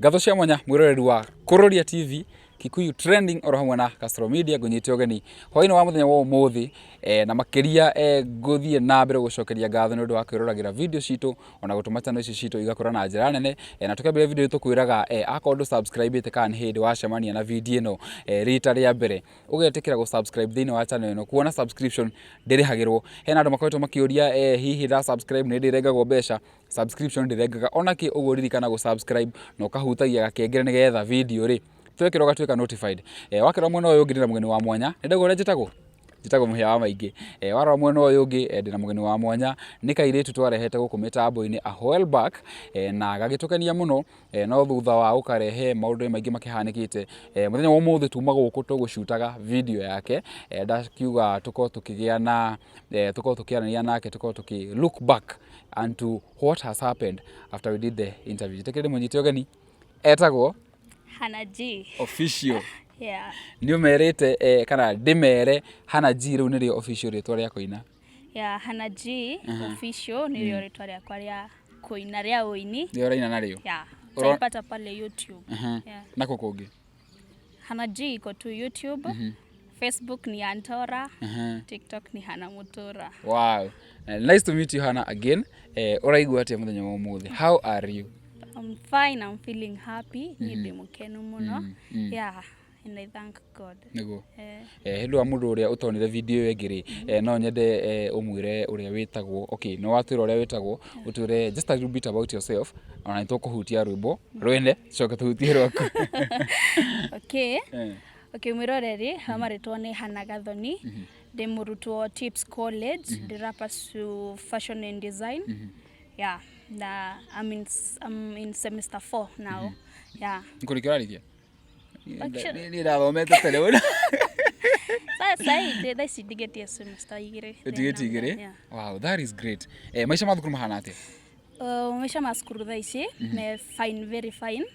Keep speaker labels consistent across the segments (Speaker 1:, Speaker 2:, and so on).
Speaker 1: Ngatho cia mwanya mwiroreri wa Kururia TV, Kikuyu Trending oro hamwe na Castro Media, ngũnyite ũgeni hwainĩ wa mũthenya wa ũmũthĩ, na makĩria ngũthiĩ na mbere gũcokeria ngatho nĩ ũndũ wa kwĩroragĩra video citũ ona gũtũma channel ici citũ igakũra na njĩra nene. Na tũkĩambĩrĩria video tũkwĩraga, akorwo ndũ subscribe ĩte kana nĩ hĩndĩ wacemania na video ĩno rita rĩa mbere, ũgetĩkĩra gũ subscribe thĩinĩ wa channel ĩno, kuona subscription ndĩrĩhagĩrwo. Hena andũ makoretwo makĩũria, hihi nda subscribe nĩ ndĩrengagwo mbeca? Subscription ndĩrengaga ona kĩ, ũguo ririkana gũ subscribe na ũkahutagia gakengere nĩgetha video rĩ twekĩra ũgatuĩka notified. Wakĩrora mwena ũyũ ũngĩ, ndĩna mũgeni wa mwanya. Nĩ ndauga ũrĩa njĩtagwo, njĩtagwo Mũhĩa wa Maingĩ. Warora mwena ũyũ ũngĩ, ndĩna mũgeni wa mwanya, nĩ kairĩtu twarehete gũkũ mĩtambo-inĩ a while back, na gagĩtũkenia mũno, no thutha wa gũkarehe maũndũ maingĩ makĩhanĩkĩte. Mũthenya wa ũmũthĩ tuma gũkũ tũgũcutaga video yake. Ndakiuga tũkorwo tũkĩgĩa na tũkorwo tũkĩaranĩria nake, tũkorwo tũkĩ look back and to what has happened after we did the interview. Njĩtĩkĩre ndĩmũnyite ũgeni, etagwo
Speaker 2: Hannah G.
Speaker 1: Official.
Speaker 2: Yeah.
Speaker 1: Nĩ ũmerĩte, kana ndĩmere Hannah G rĩu nĩrĩo official rĩtwa rĩa kũina?
Speaker 2: Yeah, Hannah G Official nĩrĩo rĩtwa rĩakwa rĩa kũina, rĩa ũini.
Speaker 1: Nĩrĩo ũraina narĩo?
Speaker 2: Yeah. Utaipata pale YouTube. Yeah.
Speaker 1: Nako kũngĩ?
Speaker 2: Hannah G iko tu YouTube. Facebook ni Antora. TikTok ni Hannah Mutura.
Speaker 1: Wow. Nice to meet you, Hannah, again. Ũraigua atĩa mũthenya wa ũmũthĩ? How are you?
Speaker 2: I'm fine, I'm feeling happy. Niĩ ndĩ mũkenu mũno. Yeah, and I thank God.
Speaker 1: Nĩguo.
Speaker 2: Eh.
Speaker 1: Hĩndĩ wa mũndũ ũrĩa ũtonire video ĩyo ĩngĩ rĩ, no nyende ũmwĩre ũrĩa wĩtagwo. Okay, nĩ watwĩra ũrĩa wĩtagwo, ũtwĩre just a little bit about yourself, ona nĩ tũkũhutia rwĩmbo rwene, tũcoke tũhutie rwaku.
Speaker 2: Okay. Okay, mwĩroreri, marĩtwo nĩ Hannah Gathoni. Ndĩ mũrutwo Tips College, ndĩra pursue fashion and design. Yeah, na I'm in semester 4 now. Yeah.
Speaker 1: Nĩkũrĩkia ũrarĩkia?
Speaker 2: Actually-
Speaker 1: Niĩ ndathomete tene mũno.
Speaker 2: Sasa hii thaa ici ndigĩtie semester 2.
Speaker 1: Ũtigĩtie 2?
Speaker 2: Yeah.
Speaker 1: Wow, that is great. Maica ma thukuru mahana atĩa?
Speaker 2: Maica ma cukuru thaa ici me fine, very fine.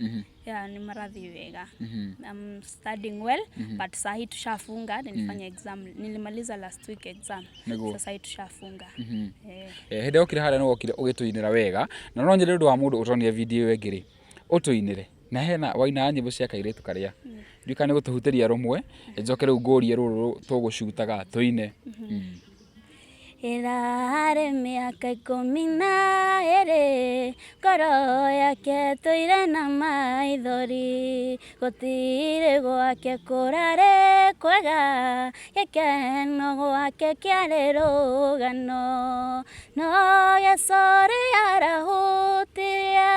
Speaker 2: Yeah, nĩ marathiĩ wega. I'm studying well, but saa hii tushafunga. Nilifanya exam, nilimaliza last week exam.
Speaker 1: Nĩguo.
Speaker 2: Sasa hii tushafunga. Eh.
Speaker 1: Hĩndĩ ĩrĩa okire harĩa nĩ wokire ũgĩtũinĩra wega, na no nyende ũndũ wa mũndũ ũtonire video ĩyo ĩngĩ rĩ, ũtũinĩre na hena waina nyĩmbo cia kairĩtu karĩa, ndiũĩ kana nĩ gũtũhutĩria rũmwe, njoke rĩu ngũrie rũrũ tũgũcutaga tũine.
Speaker 2: Ĩrarĩ mĩaka 12, ngoro yake tũire na maithori, gũtirĩ gwake kũrarĩ kwega, gĩkeno gwake kĩarĩ rũgano, no gĩcũrĩ arahutirie,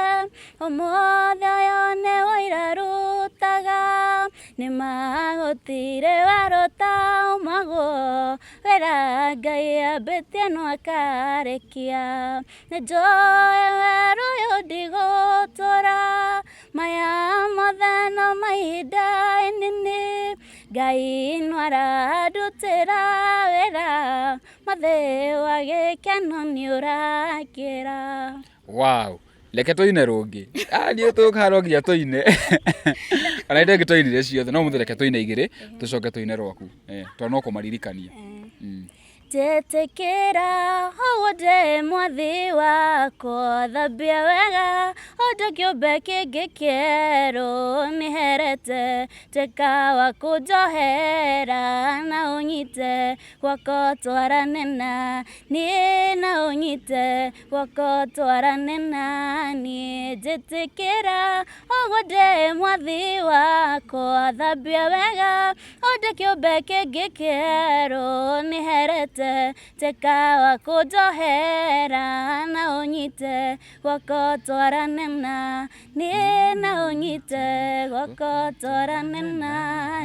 Speaker 2: ũmũthĩ ũyũ nĩ wũira rutaga, nĩ magũtirĩ warũta umagwo wĩra Ngai ambĩtie no akarĩkia, nĩ njũĩ werũ ũyũ ndigũtũra, maya mothe no mahinda inini, Ngai no arandutĩra wĩra, mũthĩ wa gĩkeno nĩ ũrakĩra.
Speaker 1: Wow, reke tũine rũngĩ. Ah, niĩ tũkaga no nginya tũine, ona ithe tũinire ciothe, no mũthĩ reke tũine igĩrĩ, tũcoke tũine rwaku, tondũ no kũmaririkania.
Speaker 2: Njĩtĩkĩra ũguo ndĩ mwathi wakwa, thambia wega ũndũ kĩũmbe kĩngĩ kĩerũ nĩherete, tuĩka wa kũnjohera na ũnyite guoko twarane na niĩ, na ũnyite guoko twarane na niĩ. Njĩtĩkĩra ũguo ndĩ mwathi wakwa, thambia wega ũndũ kĩũmbe kĩngĩ kĩerũ nĩherete, tuĩka wa kũnjohera na ũnyite guoko twarane na niĩ, na ũnyite guoko twarane na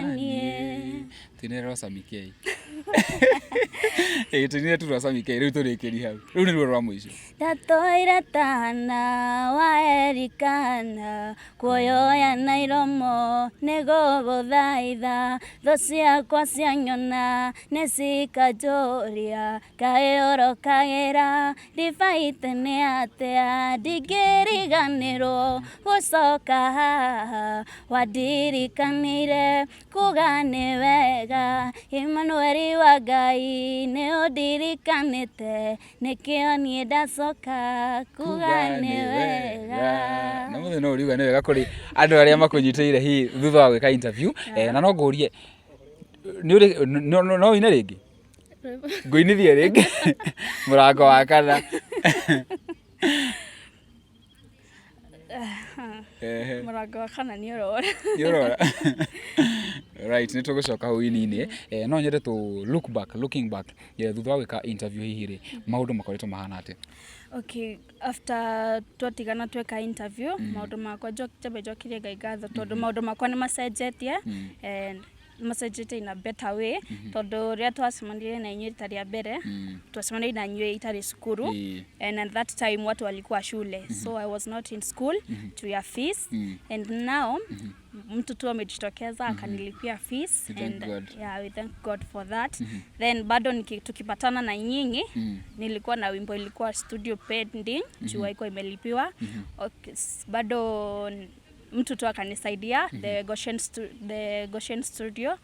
Speaker 2: niĩ.
Speaker 1: Tũinĩre rwa Sami K. Ĩĩ, tũinĩre tu rwa Sami K rĩu, tũrĩkĩrie hau. Rĩu nĩruo rwa mũico.
Speaker 2: Ndatũire tana wa Erikana, kuoyoya na iromo nĩgũgũthaitha, thũ ciakwa cianyona nĩcikanjũria, kaĩ ũrokagĩra ndibaite nĩ atĩa, ndingĩriganĩrwo gũcoka haha wandirikanire kuga nĩ wega, Imanueli. Ndaigua Ngai nĩ ũndirikanĩte, nĩkĩo niĩ ndacoka kuga nĩ wega.
Speaker 1: Na mũthĩ no ũriuga nĩ wega kũrĩ andũ arĩa makũnyitĩire hihi thutha wa gwĩka interview. Na no ngũrie, nĩ ũrĩ no ũine rĩngĩ? Ngũinithie rĩngĩ mũrango wa kana? Ehe.
Speaker 2: Mũrango wa kana nĩ ũrora.
Speaker 1: Nĩ ũrora. Right, nĩ tũgũcoka hau ini-inĩ. No nyende tũ look back, looking back, thutha wa gwĩka interview hihi rĩ, maũndũ makoretwo mahana atĩa?
Speaker 2: Okay, after twatigana tweka interview, maũndũ makwa njambe njokerie Ngai ngatho tondũ maũndũ makwa nĩ macenjetie and macenjetie in a better way, tondũ rĩrĩa twacemanirie na inyuĩ rita rĩa mbere, twacemanirie na inyuĩ itarĩ cukuru, and at that time watu walikuwa shule, so I was not in school to your fees, and now mtu tu amejitokeza akanilipia fees.
Speaker 1: We thank
Speaker 2: And
Speaker 1: God.
Speaker 2: Yeah, we thank God for that. Then bado tukipatana na nyinyi, nilikuwa na wimbo ilikuwa studio pending juu haikuwa imelipiwa. Okay, bado mtu tu akanisaidia, the Goshen Studio,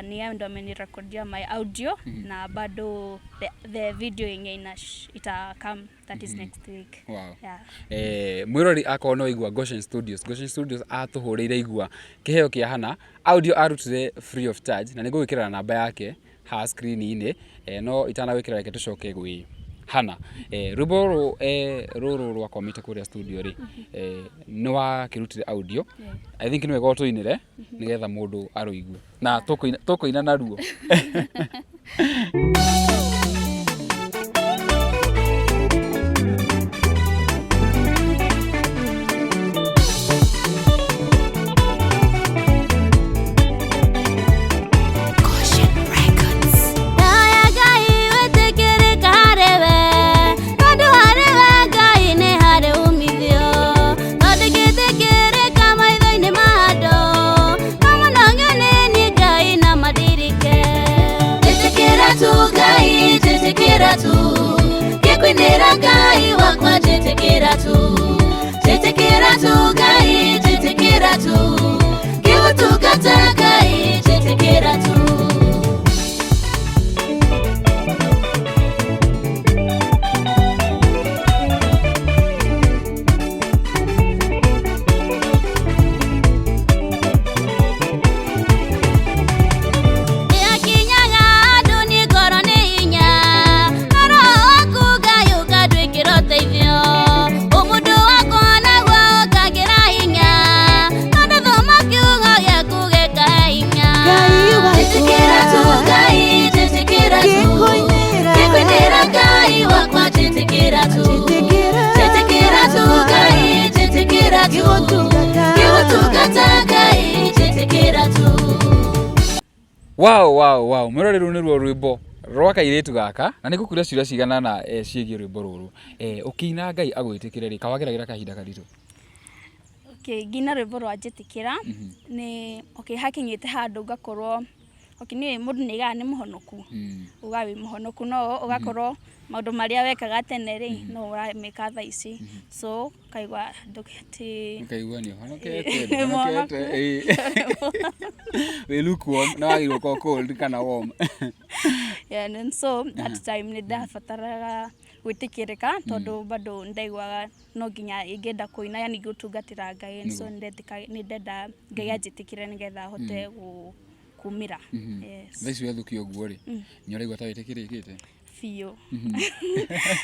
Speaker 2: ni yeye ndo amenirekodia my audio, na bado the video yenye ita come, that is next week. Yeah.
Speaker 1: Mwĩrori akorwo no igua Goshen Studios, Goshen Studios atũhũrĩire igua kĩheo kĩa Hana, audio arutire free of charge, na nĩngũgwĩkĩra namba yake haha screen-inĩ. No itanagwĩkĩra, reke tũcoke gwĩ Hana. Rwĩmbo rũrũ, rũrũ rwakwamĩte kũrĩa studio rĩ, nĩ wakĩrutire audio. I think nĩ wega ũtũinĩre nĩgetha mũndũ arũigue na tũkũina naruo.
Speaker 2: Ndaya Ngai wĩtĩkĩrĩka harĩ we, tondũ harĩ we Ngai nĩ harĩ umithio. Tondũ ngĩtĩkĩrĩka maitho-inĩ ma andũ, no mũno nyone niĩ Ngai na mandirike.
Speaker 3: Njĩtĩkĩra tu Ngai, njĩtĩkĩra tu, ngĩkwinĩra Ngai wakwa, njĩtĩkĩra tu. Njĩtĩkĩra tu Ngai, njĩtĩkĩra tu, ngĩgũtungata Ngai, njĩtĩkĩra tu.
Speaker 2: Nĩakinyaga andũ nĩ ngoro nĩ hinya, na roho waku Ngai ũkanduĩkĩra ũteithio. Ũmũndũ wakwa naguo ũkangĩra hinya, tondũ thoma kiugo gĩaku gĩkahe hinya.
Speaker 3: Njĩtĩkĩra tu Ngai, njĩtĩkĩra tu, ngĩkwinĩra Ngai wakwa, njĩtĩkĩra tu. Njĩtĩkĩra tu Ngai, njĩtĩkĩra tu, ngĩgũtungata Ngai, njĩtĩkĩra tu.
Speaker 1: Wow, mwĩrori, rũu nĩruo rwĩmbo rwa kairĩtu gaka, na nĩ ngũkũria ciũria cigana na ciĩgiĩ rwĩmbo rũrũ. Ũkĩina Ngai agwĩtĩkĩre rĩ, kawageragĩra kahinda karitũ?
Speaker 2: Okay, ngina rwĩmbo rwa njĩtĩkĩra nĩ okay, hakinyĩte handũ ngakorwo okay, niĩ mũndũ nĩ aigaga nĩ mũhonoku, uga wĩ mũhonoku, no ũgakorwo maũndũ marĩa wekaga tene rĩ, no ũrameka thaa ici, so ũkaigua ndũkĩti.
Speaker 1: Ũkaigua nĩ ũhonokete, ndũhonokete, wĩ lukewarm na wagĩrĩirwo gũkorwo cold kana warm.
Speaker 2: Yeah, and so that time nĩ ndabataraga gwĩtĩkĩrĩka, tondũ bado ndaiguaga no nginya ingĩenda kũina, yani gũtungatĩra Ngai, and so nĩ ndenda Ngai anjĩtĩkĩre nĩgetha hote kumĩra. Yes.
Speaker 1: Thaa ici wethũkia ũguo rĩ, nĩ ũraigua ta wĩtĩkĩrĩkĩte?
Speaker 2: Biũ,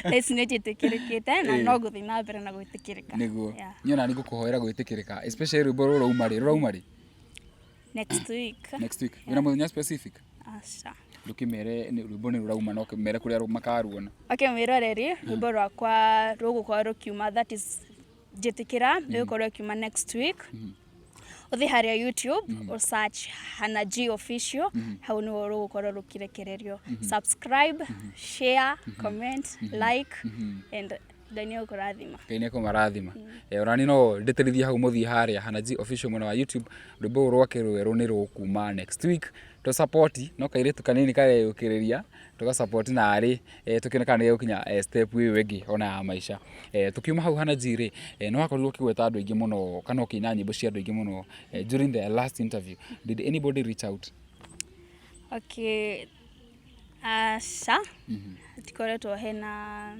Speaker 2: thaa ici nĩ njĩtĩkĩrĩkĩte na no ngũthiĩ na mbere na gwĩtĩkĩrĩka.
Speaker 1: Nĩguo.
Speaker 2: Yeah.
Speaker 1: Niĩ ona nĩ ngũkũhoera gwĩtĩkĩrĩka, especially rwĩmbo rũrũ rũrauma rĩ, rũrauma rĩ?
Speaker 2: Next week.
Speaker 1: Next week. Wĩna mũthenya specific?
Speaker 2: Aca.
Speaker 1: Ndũkĩmere rwĩmbo nĩ rũrauma, no kĩmere kũrĩa makaruona.
Speaker 2: Okay, mwĩroreri, rwĩmbo rwakwa rũgũkorwo rũkiuma, that is njĩtĩkĩra, rũgũkorwo rũkiuma next week. Ũthiĩ harĩa YouTube, ũ search Hannah G Official, hau nĩho rũgũkorwo rũkĩrekererio. Subscribe, share, comment, like, and Ngai nĩ egũkũrathima.
Speaker 1: Ngai nĩ ekũmarathima. Ona niĩ no ndĩtĩrithie hau, mũthiĩ harĩa Hannah G Official mwena wa YouTube, rwĩmbo rũrũ rwake rwerũ nĩ rũkuma next week. Tũ support, no kairĩtu kanini kareyũkĩrĩria, tũga support narĩ tũkĩone kana nĩ gegũkinya step ĩyo ĩngĩ ona ya maica. Tũkiuma hau Hannah G rĩ, nĩ wakorirwo ũkĩgweta andũ aingĩ mũno kana ũkĩina nyĩmbo cia andũ aingĩ mũno during the last interview. Did anybody reach out?
Speaker 2: Okay. Aca, tikoretwo hena.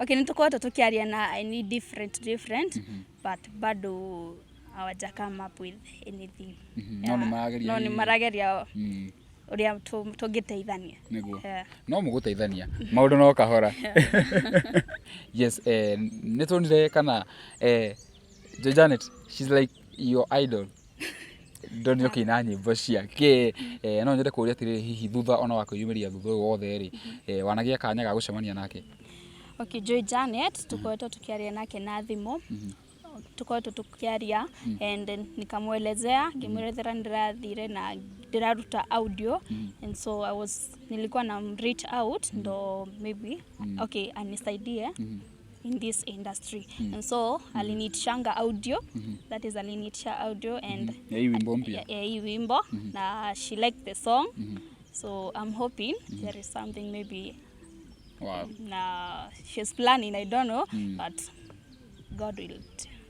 Speaker 2: Okay, nĩ tũkoretwo tũkĩaria na any different different, but bado hawaja come up with anything.
Speaker 1: No nĩ marageria.
Speaker 2: No nĩ
Speaker 1: hihi.
Speaker 2: Marageria ũrĩa tũngĩteithania.
Speaker 1: Nĩguo.
Speaker 2: Yeah.
Speaker 1: No mũgũteithania maũndũ no kahora. Yes, nĩ tuonire kana Joy Janet, she's like your idol. Ndonire ũkĩina nyĩmbo ciake. No nyende kũũria atĩrĩrĩ, hihi thutha ona wa kwĩyumĩria, thutha ũyũ wothe rĩ, wanagĩa kanya ga gũcemania nake?
Speaker 2: Okay, Joy Janet tukoretwo tukiaria nake na thimũ, tukoretwo tukiaria and nikamwelezea, ngimwelezera ndĩrathire na ndĩraruta audio, and so I was nilikuwa na reach out ndo maybe, okay, anisaidie in this industry, and so aliniitishanga audio, that is, aliniitisha audio and
Speaker 1: Ya hii wimbo mpya.
Speaker 2: Ya hii wimbo, na she liked the song, so I'm hoping there is something maybe na she's planning, I don't know, but God will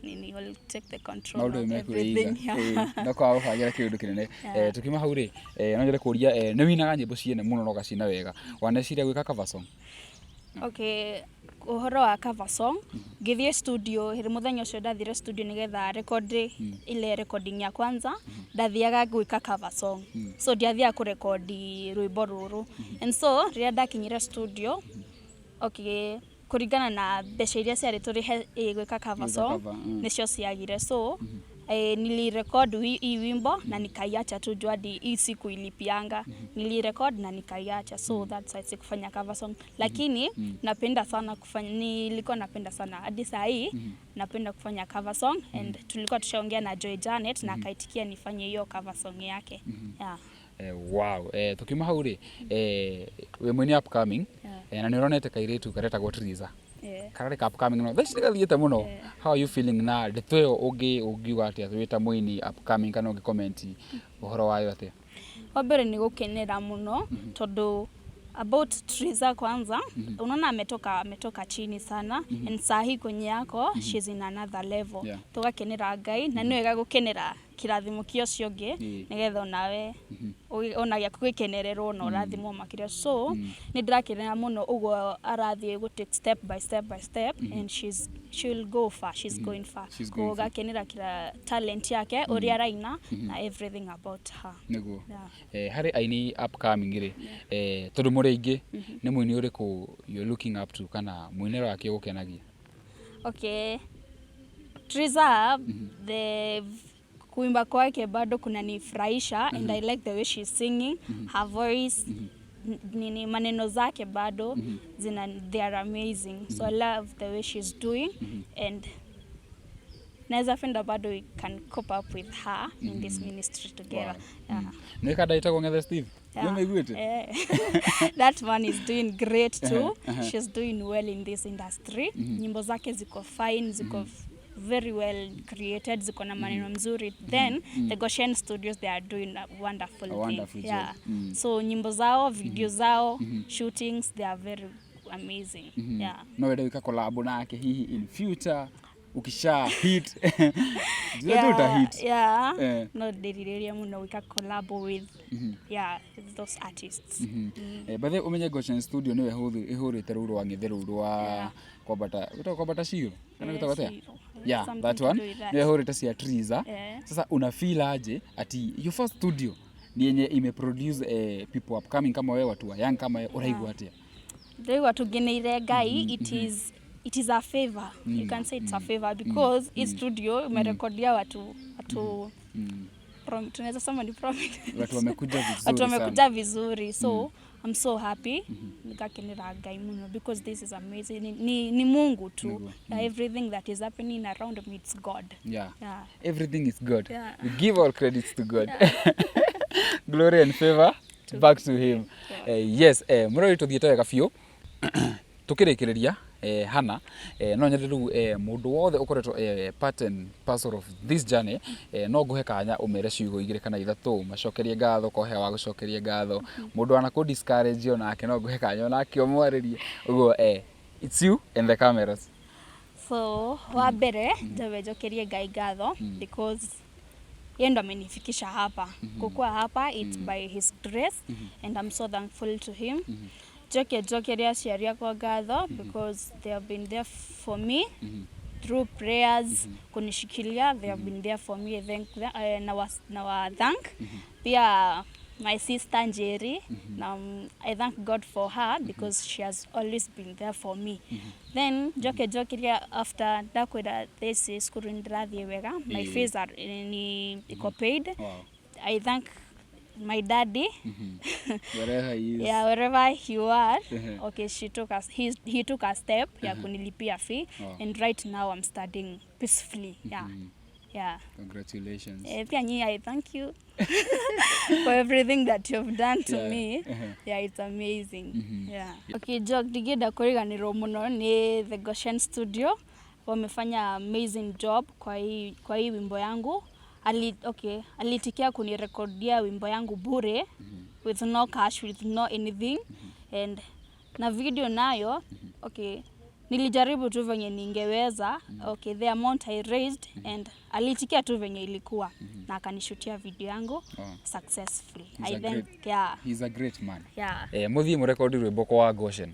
Speaker 2: nini, will take the control
Speaker 1: maũndũ
Speaker 2: of
Speaker 1: mekũrĩiga.
Speaker 2: everything, yeah.
Speaker 1: Ndakwaga gũbangĩra kĩũndũ kĩnene. Tukiuma hau rĩ, no nyende kũria, nĩ winaga nyĩmbo ciene mũno na ũgacina wega, waneciria gwĩka cover song?
Speaker 2: Okay, ũhoro wa cover song, ngĩthiĩ studio hĩrĩ mũthenya ũcio ndathire studio nĩgetha record ile recording ya kwanza, ndathiaga gwĩka cover song, so ndiathiaga kũrekondi rwĩmbo rũrũ. And so rĩrĩa ndakinyire studio, okay, kũringana na mbeca iria ciarĩ tũrĩhe gwĩka cover
Speaker 1: Gwĩka
Speaker 2: song,
Speaker 1: cover.
Speaker 2: nĩcio ciagire, so nilirecord hii wimbo na nikaiacha tu, juu hadi hii siku ilipianga nilirecord na nikaiacha. So that's why sikufanya cover song, lakini napenda sana kufanya, nilikuwa napenda sana, hadi saa hii napenda kufanya cover song, and tulikuwa tushaongea na Joy Janet na akaitikia nifanye hiyo cover song yake, yeah.
Speaker 1: Wow. Tukiuma hau rĩ, wĩ mũini upcoming, na nĩ ũronete kairĩtu karetagwo Triza, kararĩ ka upcoming, no thaa ici nĩgathiĩte mũno. How are you feeling na ndeto ĩyo? Ũngiuga atĩa wĩ ta mũini upcoming, kana ũngĩ comment ũhoro wayo atĩa?
Speaker 2: Wa mbere nĩ gũkenera mũno, tondũ about Triza, kwanza unaona ametoka chini sana, and saa hii kwenye yako she's in another level. Tugakenera Ngai, na nĩ wega gũkenera kĩrathimo kĩa ũcio ũngĩ, nĩgetha onawe ona gĩaku gĩkenererwo na ũrathimwo makĩria. So nĩ ndĩrakenera mũno ũguo arathiĩ gũ take step by step by step, and she will go far, she's going far.
Speaker 1: She's going
Speaker 2: Koguo
Speaker 1: far.
Speaker 2: ngakenera kĩra talent yake, ũrĩa araina na everything about her.
Speaker 1: Nĩguo.
Speaker 2: Yeah.
Speaker 1: Harĩ aini upcoming rĩ, tondũ mũrĩ aingĩ, nĩ mũini ũrĩkũ you're looking up to, kana mũinĩre wake ũgũkenagia?
Speaker 2: Okay. Triza, the kuimba kwake bado kunanifurahisha, and I like the way she's singing, her voice, nini, maneno zake bado zina, they are amazing. So I love the way she's doing, and naweza penda bado we can cope up with her in this ministry together.
Speaker 1: Wow.
Speaker 2: Yeah.
Speaker 1: Nĩ kanda ĩtagwo Ng'ethe Steve.
Speaker 2: Yeah.
Speaker 1: Nĩũmĩiguĩte?
Speaker 2: Eh, that one is doing great too. She's doing well in this industry. Nyimbo zake ziko fine, ziko very well created, ziko na maneno mzuri. Then the Goshen Studios, they are doing a wonderful
Speaker 1: A
Speaker 2: thing.
Speaker 1: wonderful job.
Speaker 2: Yeah. So nyimbo zao, video zao, shootings, they are very amazing. Yeah.
Speaker 1: No wende gwĩka collab nake hihi in future ukisha hit? Yeah, uta hit.
Speaker 2: Yeah.
Speaker 1: Eh.
Speaker 2: No ndĩrirĩria mũno gwĩka collab with, yeah, those artists.
Speaker 1: By the way, ũmenye Goshen Studio nĩyo ĩhũrĩte rũu rwa Ng'ethe, rũu rwa kwambata, gwĩtagwo kwambata Shiro kana
Speaker 2: Eh,
Speaker 1: gwĩtagwo atĩa?
Speaker 2: Shiro.
Speaker 1: Yeah,
Speaker 2: Something
Speaker 1: that
Speaker 2: to
Speaker 1: one
Speaker 2: do with that.
Speaker 1: nĩyo ĩhũrĩte cia Triza. Sasa una feel aje ati your first studio ni yenye imeproduce people upcoming kama wewe, watu wa young kama wewe? Ũraigua atĩa?
Speaker 2: Ndĩraigua tũngeneire Ngai. It is a favor, you can say it's a favor, because hii studio imerekodia watu tunaweza sema ni prominent.
Speaker 1: Watu wamekuja vizuri
Speaker 2: Watu
Speaker 1: sana.
Speaker 2: wamekuja vizuri, so I'm so happy, nikakenera Ngai muno, because this is amazing. Ni Mungu tu.
Speaker 1: Niguo.
Speaker 2: Yeah, everything that is happening around me, it's God. Yeah.
Speaker 1: Everything is God.
Speaker 2: Yeah.
Speaker 1: We give all credits to God, glory and favor back to him. Yes, mũrori, tũthiĩte wega biũ. Tukĩrĩkĩrĩria, Hana, no nyende rĩu, mũndũ wothe ũkoretwo part and parcel of this journey, no ngũhe kanya ũmere ciugo igĩrĩ kana ithatũ, macokerie ngatho, kohe wa gũcokeria ngatho. Mũndũ wanakũ discourage onake no ngũhe kanya onake ũmwarĩrie ũguo. It's you and the cameras.
Speaker 2: So wa mbere njambe njokerie Ngai ngatho, because Yeye ndo amenifikisha hapa. Kukua hapa, it's by his grace and I'm so thankful to him. Njoke njokerie aciari akwa ngatho because they have been there for me through prayers, kunishikilia. They have been there for me. I thank them, na wa thank pia my sister Njeri na I thank God for her because she has always been there for me. Then njoke njokeria after ndakwĩra this is cukuru nĩndĩrathiĩ wega, my fees are ni iko paid. I thank my daddy.
Speaker 1: Wherever he is.
Speaker 2: Yeah, wherever you are. Okay, she took us he took a step ya kunilipia fee and right now I'm studying peacefully. Yeah.
Speaker 1: Congratulations.
Speaker 2: Pia nyi, I thank you for everything that you've done to me. Yeah, it's amazing. Yeah. Okay, Jok, ndingĩenda kũriganĩrwo mũno nĩ The Goshen Studio. Wamefanya amazing job kwa hii wimbo yangu. Okay, alitikia kunirekodia wimbo yangu bure with no cash, with no anything. And na video nayo, okay, nilijaribu tu venye ningeweza. Okay, the amount I raised, and alitikia tu venye ilikuwa na akanishutia video yangu successfully.
Speaker 1: He's
Speaker 2: I
Speaker 1: a
Speaker 2: thank
Speaker 1: great- He's a great man.
Speaker 2: Yeah.
Speaker 1: Muthie murekondi rwimbo kwa Goshen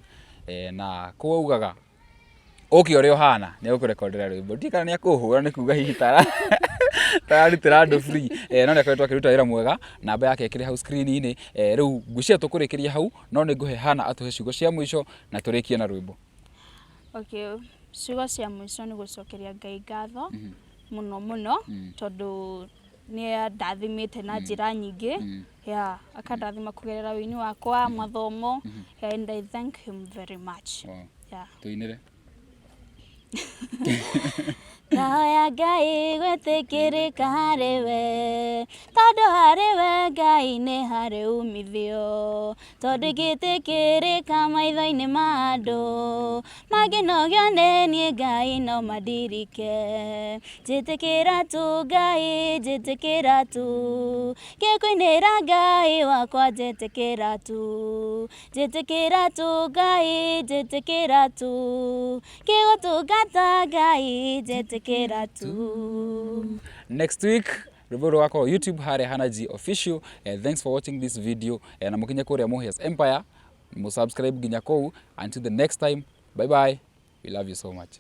Speaker 1: na kũu augaga ũke ũrĩa ũhana nĩ egũkũrekondera rwĩmbo. Ndiũĩ kana nĩ akũhũra nĩ kuga hihi tararutĩra andũ free, no nĩ akoretwo akĩruta wĩra mwega. Namba yake ĩkĩrĩ hau screen-inĩ. Rĩu ngwĩciria tũkũrĩkĩria hau, no nĩ ngũhe Hana atũhe ciugo cia mũico na tũrĩkie na rwĩmbo.
Speaker 2: Okay, ciugo cia mũico nĩ gũcokeria Ngai ngatho mũno mũno tondũ nĩ andathimĩte na njĩra nyingĩ, yeah, akandathima kũgerera wĩini wakwa, mathomo, yeah, and I thank him very much. Yeah.
Speaker 1: Tũinĩre.
Speaker 2: Ndahoya Ngai gwĩtĩkĩrĩka harĩ we, tondũ harĩ we Ngai nĩ harĩ umithio, tondũ ingĩtĩkĩrĩka maitho-inĩ ma andũ mangĩnogio nĩ niĩ, Ngai no mandirike. Njĩtĩkĩra tu Ngai, njĩtĩkĩra tu ngĩkũinĩra Ngai wakwa, njĩtĩkĩra tu, njĩtĩkĩra tu Ngai, njĩtĩkĩra tu ngĩgũtungata Ngai, njĩtĩkĩra tu.
Speaker 1: Next week rwĩmbo rũgakorwo YouTube harĩa Hana G Official. Thanks for watching this video, na mũkinye kũrĩa Muhias Empire musubscribe nginya kũu. Until the next time, bye bye, we love you so much.